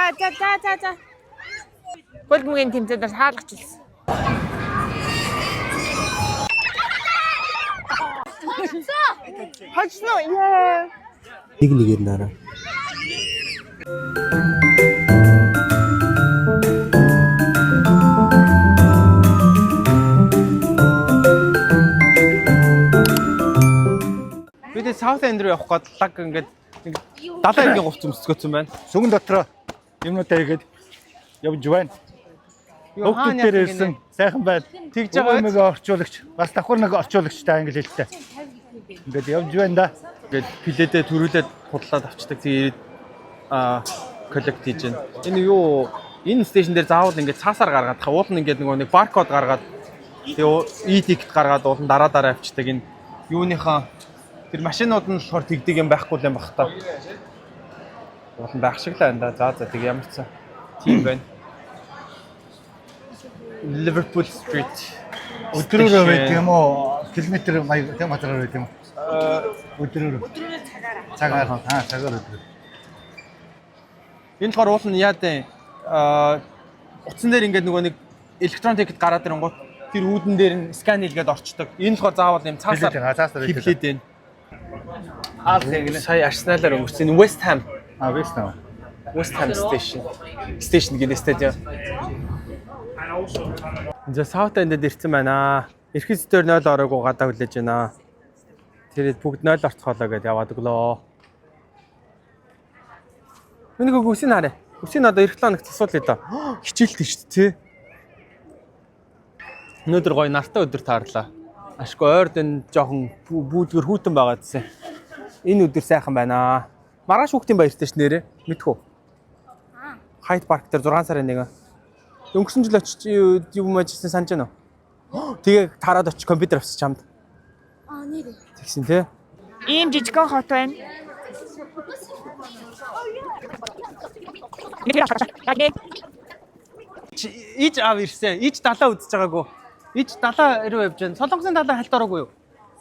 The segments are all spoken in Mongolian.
За за за за за. Хөлбөмбөгийн тэмцээнд хаалгачихсан. Хожсон уу? Яа. Нэг нэгээр нараа. Бид South End руу явах гээд лаг ингээд нэг далайн эргийн хувц өмсгөөцсөн байна. Сүгэн дотроо юмнуудаа игээд явж байна. Юу Хүүхдүүд дээр ирсэн сайхан байл. Тэгж байгаа Нэг орчуулагч, бас давхар нэг орчуулагчтай англи хэлтэй. Ингээд явж байна да. Ингээд пледээ төрүүлээд худлаад авчдаг. Тэгээ ирээд collect хийж байна. Энэ юу энэ station дээр заавал ингээд цаасаар гаргаад хаа уул нь ингээд нөгөө нэг баркод гаргаад тэгээ e-ticket гаргаад уул нь дараа дараа авчдаг. Энэ юуныхаа тэр машинууд нь болохоор тэгдэг юм байхгүй л юм бах та. Уул нь байх шиг л байна да. За за тэг ямар ч сан. Тийм байна. Liverpool Street. Өдрөөрөө байд юм уу? Километр маяг тийм газараар байд юм уу? Өдрөөрөө. Өдрөөрөө цагаараа. Цагаар. Аа, цагаар өдрөө. Энэ болохоор уул нь яа дээ аа утсан дээр ингээд нөгөө нэг электрон ticket гараад ирэнгуут тэр үүдэн дээр нь скан хийлгээд орчдөг. Энэ болохоор заавал юм цаасаар Хилээд байна, цаасаар хилээд хилээд байна. Хаал яг нэ. Сая Арсеналаар өнгөрсөн West Ham, Аа, West Ham. West Ham Station. Station гэдэг стадион. За South End-д ирсэн байна. Эрхэс дээр 0 ороогүй гадаа хүлээж байна. Тэгээд бүгд 0 орцгоолоо гэдээ яваад өглөө. Миний гоо үсийг харъя. Үсийг одоо эх 7 хоногт засуулъя доо. Хичээлтэй шүү дээ, тий. Өнөөдөр гоё нартай өдөр таарлаа. Ашгүй ойрд энэ жоохон бүүдгэр хүүтэн байгаа гэсэн. Энэ өдөр сайхан байна. Маргааш хүүхдийн баяртай ш нэрээ. Мэдхүү. Хайт парк дээр 6 сарын 1. Өнгөрсөн жил очиж юм ажилласан санаж байна уу? Тэгээ тараад очиж компьютер авчих чамд. Аа нэрээ. Тэгсэн тий. Ийм жижигхэн хот байна. Иж аав ирсэн. Иж далаа үзэж байгаагүй. Иж далаа руу явж байна. Солонгосын далаа хальт ороогүй юу?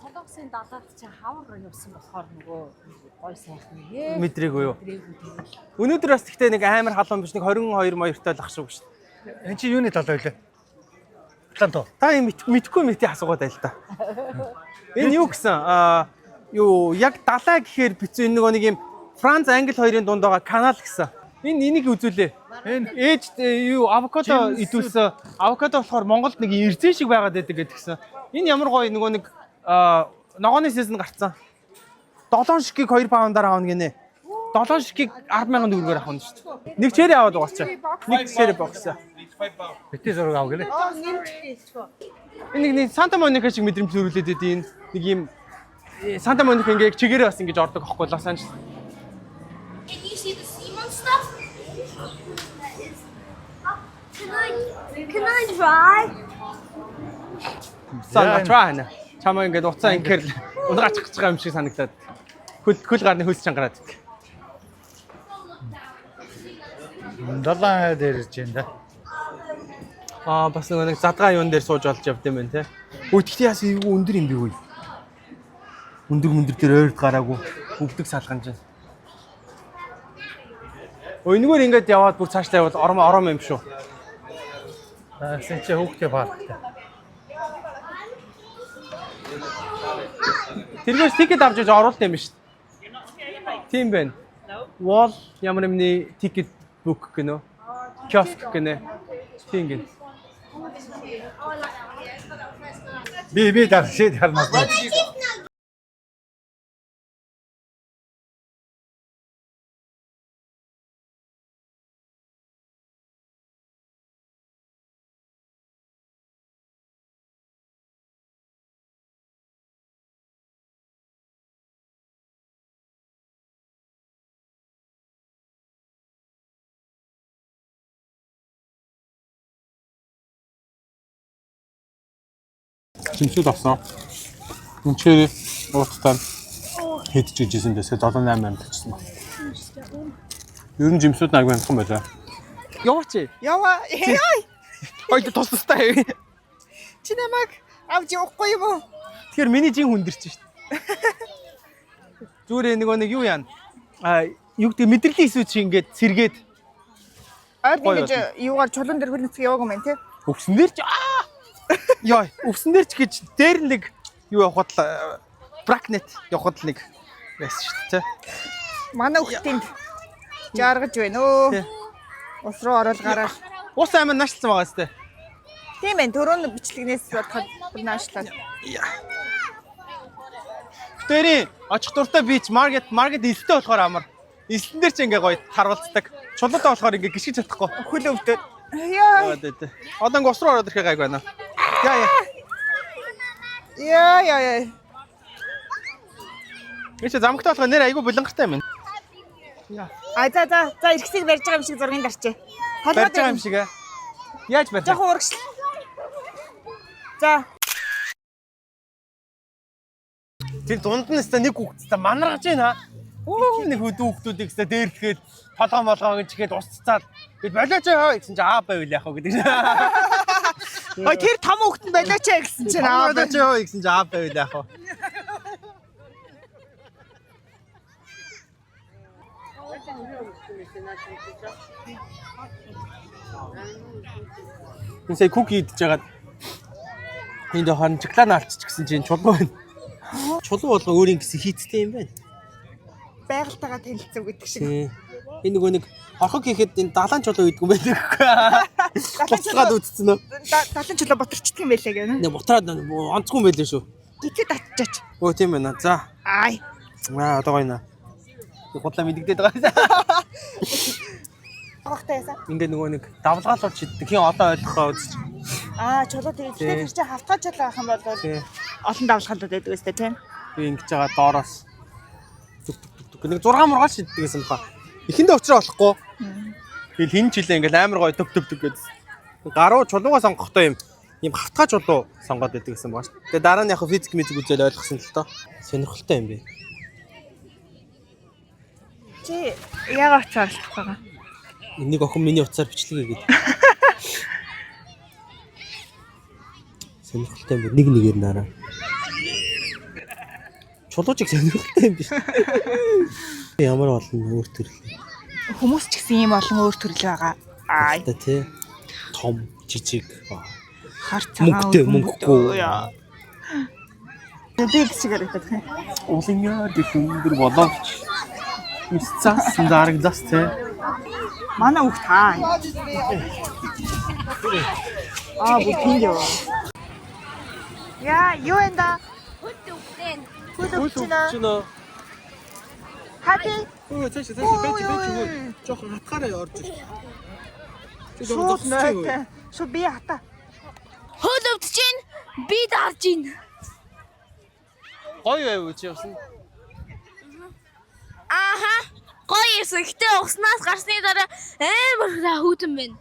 Солонгосын далаад чи хавар явсан болохоор нөгөө гой сайхан ээ. Мэдрээгүй юу? Мэдрээгүй тэгэл. Өнөөдөр бас тэгтээ нэг амар халуун биш нэг 22 моёртой л ах шиг шүү дээ. Энд чи юуны талаа вэ? Атланто. Та юм мэдхгүй мэдээ асуугаад байл та. Энэ юу гэсэн? Аа юу яг далаа гэхээр бицүү энэ нөгөө нэг юм Франц Англи хоёрын дунд байгаа канал гэсэн. Энэ энийг үзүүлээ. Энэ Ээж юу авокадо идүүлсэн. Авокадо болохоор Монголд нэг эрзэн шиг байгаад байдаг гэдгсэн. Энэ ямар гоё нөгөө нэг ногооны season гарцсан. 7 ширхгийг 2 паундаар авна гинэ. 7 ширхгийг 10,000 төгрөгөөр авах нь шүү дээ. Нэг cherry аваад угаачаа. Нэг cherry box. битээ зураг ав гэлээ. Энэ нэг Санта Моника шиг мэдрэмж төрүүлээд байд энэ нэг юм Санта Моника ингээ яг чигээрээ бас ингэж ордог аахгүй Лос Анжелес. Can you see the sea monster? Can I try? Сан try. Чамаа ингээд уцаа ингээр л унаач гэж байгаа юм шиг санагдаад. Хөл хөл гарны хөлс чангараад. Далайн дээр ирж байна да. Аа бас нөгөө нэг задгаа юун дээр сууж олж явд юм байна те. Өө тэгтээ яас эйгүү өндөр юм бэ хүй. Өндөр өндөр дээр ойрд гараагүй өвдөг салганж байна. Өө энэгээр ингээд яваад бүр цаашлаа явбал ором ором юм шүү. Аа, сэн чи хүүхдээ парктай. Тэргээс ticket авч иж оруулт юм шүү дээ. Тийм байна. Wall ямар юмны ticket book гэнэ. Киоск гэнэ. Тийм гэнэ. Би даршид хармаас. Жимсүүд авсан. Үнчээр ууттай хэд ч ижсэн дэсээ 7 8 8 тавьчихсан ба. Ер нь жимсүүд айгүй амтхан байлаа. Яваач. Яваа. Яа. Ой тустай. Чи намайг авч явахгүй юм уу? Тэгэхээр миний жин хүндэрч шít. Зүгээр нөгөө нэг юу яана? А юу гэдэг мэдрэлийн эсүү чи ингээд сэргээд Ойд Гоё ингэж юугаар чулуун дээр хөл нүцгэн яваагүй юм тий. Өвсөн дээр ч аа. Йой, өвсөн дээр ч гэж дээр нэг юу явахад л бракнет явахад л нэг байсан шүү дээ. Манай хүүхдтэнд жаргаж байна өө. Тий. Ус руу орол гараад. Ус амар наашлсан байгаа сте. Тийм ээ, түрүүн бичлэгнээс бодоход бүр наашлаа. Тэрийн очих дуртай бич маркет маркет элстэй болохоор амар. Элсэн дээр ч ингээ гоё тарвалцдаг. Чулуутай болохоор ингээ гიშгэж чадахгүй. Хөл өвдөд. Яа, Яа, тий. Одоо ингээ ус руу ороод ирэхээ гайг байна. Яа яа. яа, яа, яа. Энэ чи замгтай болохоор нэр айгүй булангартай юм байна. А за за за эргэсийг барьж байгаа юм шиг зургийг дарчээ. Барьж байгаа юм шиг ээ. Яаж барих? Жохон урагшил. За. Тэр дунд нь өстө нэг хүүхдтэй манаргаж байна. Өө нэг хөдөө хүүхдүүдийг өстө дээрлэхэд толгоо молгоо гэж ихэд ус цацаад бид болооч ёо гэсэн чи аа байвал яах вэ гэдэг. Ой тэр том хүүхэд нь болооч ээ гэсэн чинь Аа аа. болооч ёо гэсэн чи аа байвал яах вэ? Энэ сая куки идэж хагаад энд харин шоколад алччих гэсэн чинь чулуу байна. Чулуу болго өөрийн гэсэн хийцтэй юм байна. Байгальтайгаа танилцав гэдэг шиг. Тий. Энэ нөгөө нэг хорхог хийхэд энэ далайн чулуу идэх юм байх гэхгүй. Буцгаад үтцэн үү? Далайн чулуу ботарчдаг юм байлаа гэнэ. Нэг бутраад онцгүй юм байлээ шүү. Гитэд татчихаач. Өө тийм байна. За. Ай. Аа одоо гоё наа. Би худлаа мэдэгдээд байгаа. Гохтой яасан. Ингээ нөгөө нэг давлгаалуур шиддэг. Хин одоо ойлгохоо үзэж. Аа чулуу тэр Тий. тэр чинь хавтгай чулуу авах юм бол Тий. олон давлгаалууд байдаг өстэй тийм. Би ингэж байгаа доороос түк түк түк түк нэг 6 мургаал шиддэг гэсэн баха. Эхэндээ учраа болохгүй. Тэгэл хин жилээ ингээл амар гоё төп төп төп гэсэн. Гаруу чулуугаа сонгохдоо юм юм хавтгай чулуу сонгоод байдаг гэсэн баа шүү. Тэгээ дараа нь яг физик мизик үзэл ойлгосон л тоо. Сонирхолтой юм бэ. Чи яагаад очиж оролцох байгаа? Нэг охин миний утсаар бичлэг хийгээд. Сонирхолтой юм бэ. Нэг нэгээр нараа. Чулуужиг сонирхолтой юм биш. Ямар олон өөр төрөл. Хүмүүс ч гэсэн ийм олон өөр төрөл байгаа. Ай. Та тий. Том, жижиг. Хар цагаан Мөнгөтэй, өнгө, мөнгөгүй. Яа. Би шиг харагдах юм. Улын яа гэх өндөр боловч мис цаас дарагдас тий. Манай хүүхд хаа. Аа бүх юм яа. Яа, юу энэ да? Хөл өвчнө. Хати. Өө цааш цааш байж байж өө. Жохон хатгаараа орж ир. Чи жохон Шууд зогсчих өө. нойтой. Шууд би хата. Хөл өвдөж чинь би дарж гин. Гоё байв чи явсан. Ааха. Гоё юмсан. Гэтэ уснаас гарсны дараа амар хүүтэн байна.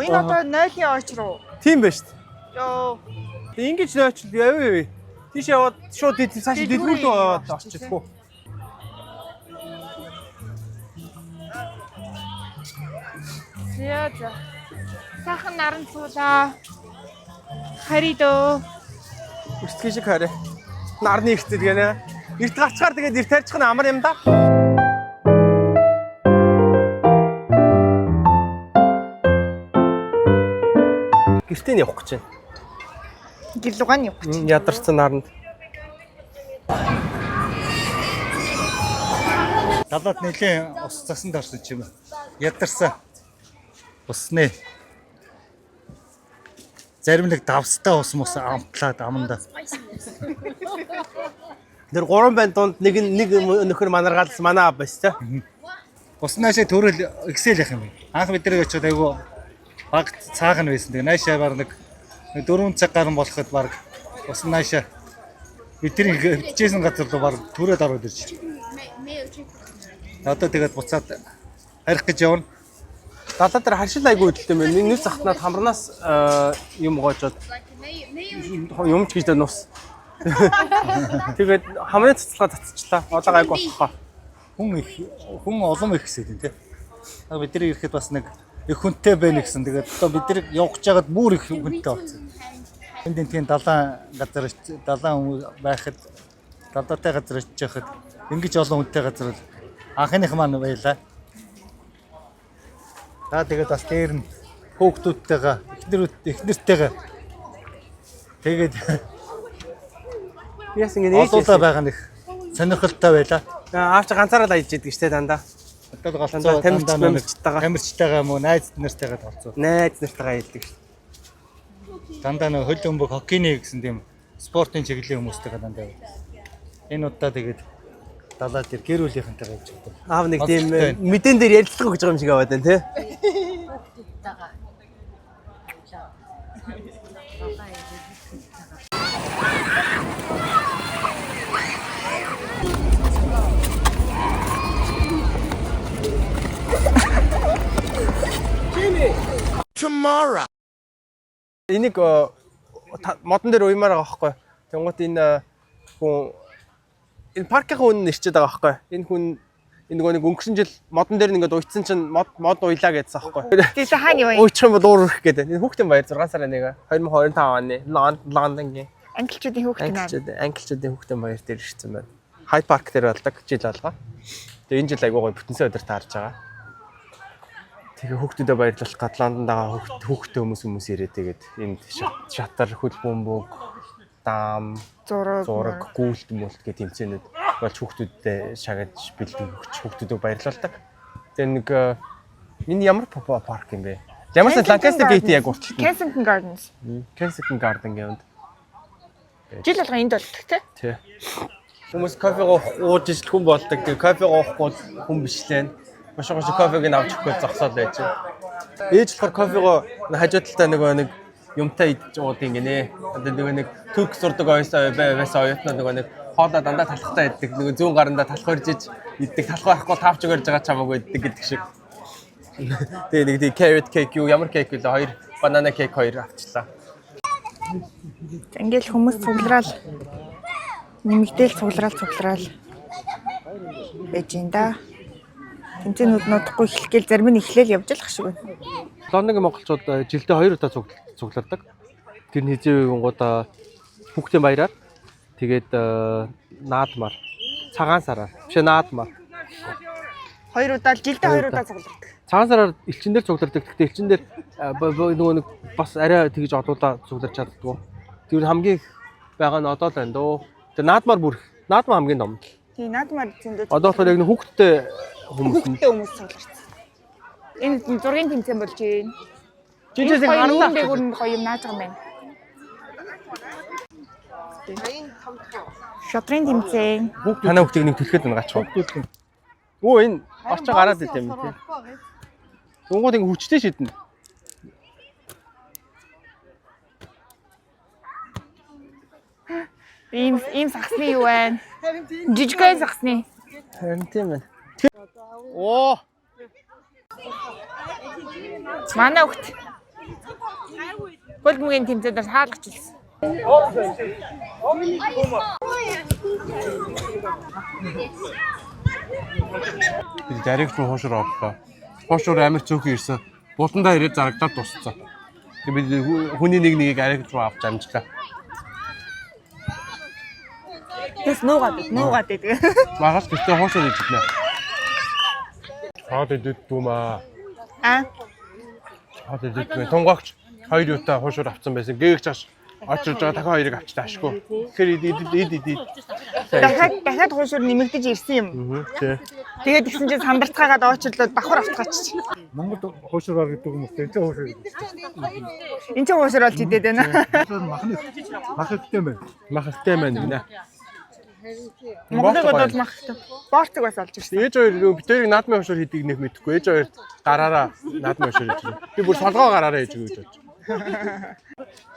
Энэ одоо нойлын ойч руу. Тийм байж шүү. Йоо. Тэг ингэж нойчл яв яв. Тийш яваад шууд цааш дэлгүүр рүү яваад орчихдоггүй. За за. Сайхан наран суулаа. Харидөө. Өрсгөн шиг хараа. Нарны ихтэй гэнэ. Эрт гарчгаар тэгээд эрт тарьчих нь амар юм да. Гэртээ нь явах гэж байна. Гэр лугаан явах гэж. Ядарсан наранд. Далаад нэлийн ус засанд орсон ч юм. Ядарсан. Усны зарим нэг давстай ус мус амтлаад аманда. Тэр гурван байн дунд нэг нь- нэг нөхөр манаргаалс манай аббас та. Ус наашаа төрөл Excel явах юм байна. Анх бид нар очиод айгу баг цаахан байсан. Тэгээ наашаа баг нэг 4 цаг гарan болоход баг ус наашаа бидний хөвчээсэн газар руу баг төрөөд ороод ирж. Одоо тэгээд буцаад харих гэж явна. Далаа дээр харшил айгу хөдөлтэй юм байна. Нэг нүс захтнаад хамарнаас юм гоожоод юм ч гэж дэ нус. Тэгээд хамрын цэцлага татчихлаа. Одоо гайгүй болохоо. Хүн их хүн олон их гэсэн юм тий. Бид нар ирэхэд бас нэг их хүнтэй байна гэсэн. Тэгээд одоо бид нар явж байгаад бүр их хүнтэй болсон. Энд энэ тийм далайн газар далайн хүмүүс байхад далдаатай газар очиж байхад Ингэж олон хүнтэй газар бол анхных маань байлаа. За тэгээд бас дээр нь хүүхдүүдтэйгээ, эхнэрүүд эхнэртэйгээ тэгээд Яс ингэ нээж. олуулаа байгаа нэг сонирхолтой байлаа. Аав чи ганцаараа л аялж идэг штэ дандаа. Одоо л голцоо Дандаа тамирч дандаа нэг мамирчтайгаа. Тамирчтайгаа мөн найз нартайгаа толцоо. Найз нартайгаа аялдаг штэ. Дандаа нэг хөл өмбөг хоккейний гэсэн тийм спортын чиглэлийн хүмүүстэйгээ дандаа. Энэ удаа тэгээд далаа дээр гэр бүлийнхэнтэйгээ явж байгаа. Аав нэг тийм Онцлогтой. мэдэн дээр ярилцлага өгч байгаа юм шиг аваад байна тий. Энийг модон дээр уймаар байгаа байхгүй. Тэнгуут энэ хүн энэ паркийн хүн нэрчээд байгаа байхгүй. Энэ хүн энэ нөгөө нэг өнгөрсөн жил модон дээр нь ингээд уйдсан чинь мод мод уйлаа гэдсэн байхгүй. Тийш хаана юу вэ? Уйчих юм бол уур өрөх гэдэг. Энэ хүүхдийн баяр 6 сарын 1 2025 оны Лондонгийн Англичуудын хүүхэд наа. англичуудын англичуудын хүүхдийн баяр дээр ирсэн байна. Hyde Park дээр болдог жил алга. Тэгээ энэ жил айгуу гоё бүтэнсэн өдөр таарж байгаа. Тэгээ хүүхдүүдэд баярлах гад Лондонд байгаа хүүхд хүүхдтэй хүмүүс хүмүүс ирээд тэгээд энд шатар, хөл бөмбөг, даам, Зураг. зураг, гүйлт мүлт гэх тэмцээнүүд болж хүүхдүүдэд шагаж бэлдэг өгч хүүхдүүдэд баярлалдаг. Тэгээ нэг энэ ямар парк юм бэ? Ямар ч Lancaster Gate яг урталт нь. Kensington Gardens. Kensington Garden гэмэнд. Жил болгон энд болдог тий. Тий. Хүмүүс кофе ууж ижил хүн болдог. Тэгээ кофе уухгүй бол хүн бишлэн. Гош гош кофег нь авч өгөхгүй зогсоод байж. Ээж болохоор кофего хажуу талдаа нөгөө нэг юмтай идэж ууд юм гинэ. Одоо нөгөө нэг турк сурдаг оюусан байсан оюутнууд нөгөө нэг хоолоо дандаа талхтай иддэг. Нөгөө зүүн гарандаа талх орж иж иддэг. Талх байхгүй тавч өгөрж байгаа чамаагүй иддэг гэдэг шиг. Тэгээ нэг тий carrot cake юу ямар cake вэ? Хоёр banana cake хоёр авчлаа. Ингээл хүмүүс цуглараал нэмэгдээл цуглараал цуглараал байж юм да. Тэмцээнүүд нь удахгүй эхлэх гээл зарим нь эхлээл явж л шиг байна. Лондонгийн монголчууд жилдээ хоёр удаа цуглардаг. Тэр нь хизээ үеингуудаа хүүхдийн баяраар тэгээд наадмаар цагаан сараар биш ээ, наадмаар. Хоёр удаа л жилдээ хоёр удаа цуглардаг. Цагаан сараар элчин дээр цуглардаг. Гэхдээ элчин дээр нөгөө нэг бас арай тэгж олуулаа цугларч чаддгүй. Тэр хамгийн их байгаа нь одоо л байна дөө. Тэр наадмаар бүр их. Наадмаа хамгийн том. Тий, наадмаар зөндөө Одоо болохоор яг нэг хүүхдтэй хүмүүс нь. хүүхдтэй хүмүүс цугларсан. Энэ зургийн тэмцээн болж байна. Жижиг Хоёр гарандаа. нүүн дээгүүр нь гоё юм нааж байгаа юм байна. Шодрын тэмцээн. Танай хүүхдийг нэг түлхэд нь гачих. Өө энэ орчин гараад идэм юм тий. Дунгууд ингэ хүчтэй шидэнэ. Ийм ийм сагсны юу байна? Жижигхэн сагсны. Харин тийм байна. Оо Манай хүүхд. Хөл бөмбөгийн тэмцээндээ хаалгач илсэн. Би дариг руу хуушур орлоо. Хуушур амар цөөхөн ирсэн. Буландаа ирээд зарагдаад дууссан. Тэгээ бид хүний нэг нэгийг ариг руу авч амжлаа. Тэс нуугаад байд, нуугаад байдаг. Магаас гэртээ хуушур ижлээ. Хоол идэдгүй маа. Аа, Хоол идэдгүй. Тунгаагч хоёр юутай хуушур авсан байсан. Гээгч аш очиж байгаа дахин хоёрыг авчтаа ашгүй. Тэгэхээр ид ид ид ид ид. дахиад дахиад хуушур нэмэгдэж ирсэн юм. Тий. Тэгээд тэгсэн чинь сандарцгаагаад оочирлоод давхар автгаач. Монгол хуушур ор гэдэг юм уу? Энд чинь хуушур гэдэг. Энд чинь хуушур олж идээд байна. Махны мах ихтэй юм байна. Мах ихтэй маань гинэ. Монголыг бодвол мах ихтэй. Борцог бас олж ирсэн. Ээж хоёр нөгөө бид хоёрыг наадмын хуушур хийдгийг нэх мэдэхгүй. Ээж хоёр гараараа наадмын хуушур хийж байгаа. Би бүр солгоо гараараа хийж өгч бодож.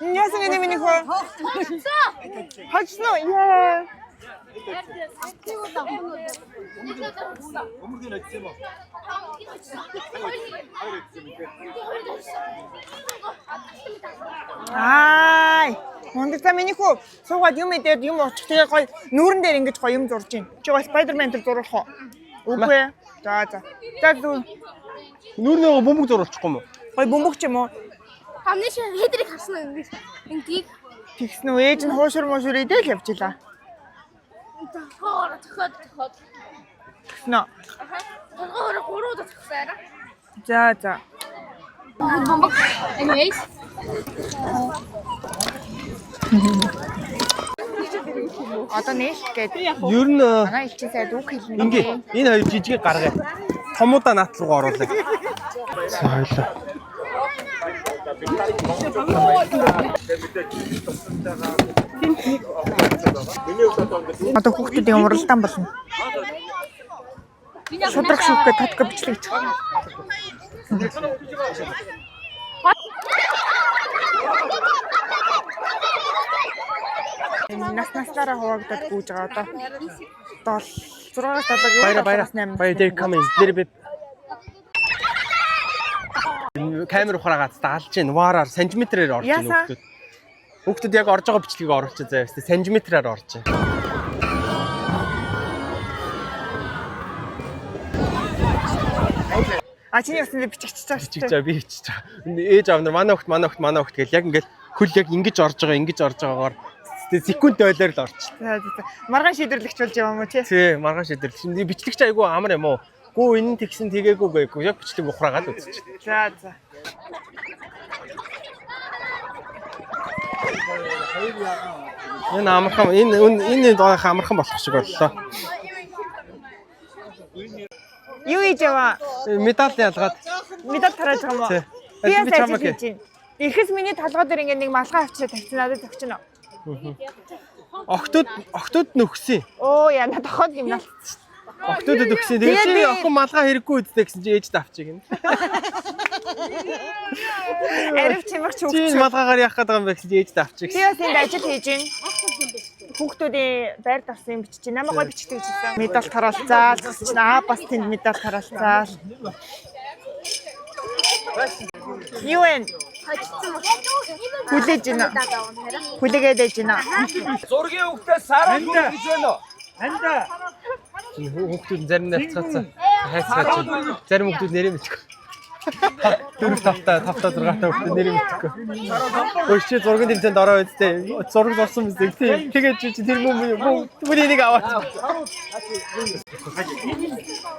Яасан гэнэ миний хөө? Хоцсон уу? Яа. Аа. Мундаг за миний хүү суугаад юм идээд юм уучих. Тэгээ гоё нүүрэн дээр ингэж гоё юм зурж гин. Чи гоё Spider-Man тэр зуруулах уу? Үгүй ээ. За за. За зү. Нүүрнийгөө бөмбөг зуруулчихгүй юм уу? Гоё бөмбөг ч юм уу? Хамгийн шиг хэдрийг харсан уу ингэж. Ингийг Тэгсэн үү ээж нь хуушур муушур идэл явж илаа. Толгоогоор зөхиод зөхиод. Тэгсэн үү? Толгоогоор гурав удаа зөхсөн арай. За за. Бомбог. Anyways. Одоо нээлт гээд Ер нь манай элчин сайд үг хэлнэ. ингээ энэ хоёр жижигийг гаргая. Томуудаа наат руу оруулъя. За хоёлаа. Одоо хүүхдүүдийн уралдаан болно. Шудраг шүүхгээ татка бичлэг хийчих. Нас наслаараа хуваагдаад гүйж байгаа одоо. 7 6-аас 7 Баяра баяра. 8. Баяр they're coming. Little bit. Камер ухраагаад даалж гин вараар сантиметрээр орж гин Яасан? хүүхдүүд. Хүүхдүүд яг орж байгаа бичлэгийг оруулчих заяа. Сантиметрээр орж гин. А чиний ясанд биччихэж байгаа шүү Чиг дээ. заа би хийчих чаа. Ээж аав нар манай хүүхд манай хүүхд манай хүүхд гэл яг ингээл хөл яг ингэж орж байгаа ингэж орж байгаагаар секунд ойлоор л орчих. За за за. Маргаан шийдвэрлэгч болж яваа юм уу чи? Тий, маргааш шийдвэрлэж. Чиний бичлэг чи айгүй амар юм уу? Гүү энэ нь тэгсэн тэгээгүй гээгүй. Яг бичлэг ухраагаад үзчих. За за. Энэ амархан энэ энэ энэ амархан болох шиг боллоо. Юу хийж яваа? Медаль ялгаад Медаль тарааж байгаа юм уу? Тий. Би бас Би ажил чамайг хийж байна. Ихэс миний толгой дээр ингээ нэг малгай авчираа тавьсан надад зөгчнө. Октод октод нөхсөн. Оо яа надад хот юм алдсан. Октодод өгсөн. Тэгээ Тэгээд чи би- охин малгай хэрэггүй үсттэй гэсэн чи ээжд авчиг гин. Арив чимэг Чи энэ чүгч. малгайгаар яах гээд байгаа юм бэ гэсэн чи ээжд авчиг. Би бас энд ажил хийж байна. Хүүхдүүдийн байр давсан юм бичиж байна. Намайг гой бичдэг гэж хэлсэн. Медаль тараалцаа. Тэгсэн чинь аа бас тэнд медаль тараалцаа. Юу вэ? Хүлээж байна. Хүлээгээд байж байна. Зургийн хөвгтөө сараа гэж байна уу? Хүүхдүүд нь зарим найцгаацсан. Хайцгаач. Зарим хүүхдүүд нэрээ мэдгүй. 4 5 та 5 та 6 та хүүхдүүд нэрээ мэдгүй. Өө чи зургийн тэмцээнд ороо үсттэй. Зураг зурсан биз дээ. Тэгээд чи тэр мөн мөн энийг аваад.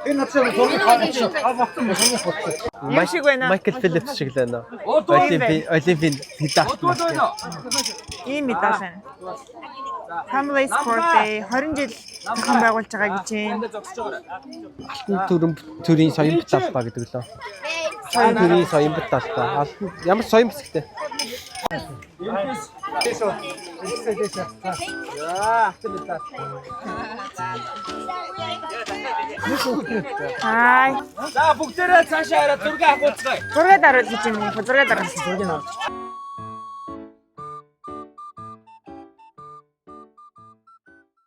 Энэ надад зураг авчих. Авах юм зураг бодсон. Юм шиг байна. Майкл Филлипс шиг л байна. Удуу Олимпийн Олимпийн медаль. Удуу байна уу? Ийм медаль байна. Family Sport Day 20 жил зохион байгуулж байгаа гэж байна. Зогсож байгаа. Алтан төрөн төрийн соён бит албаа гэдэг лөө. Соён төрийн соён бит албаа. Алтан ямар соён бисгтэй. Хай. За бүгдээрээ цаашаа хараад зураг авахуцгаая. Зураг даруул гэж юм. Зураг даруул.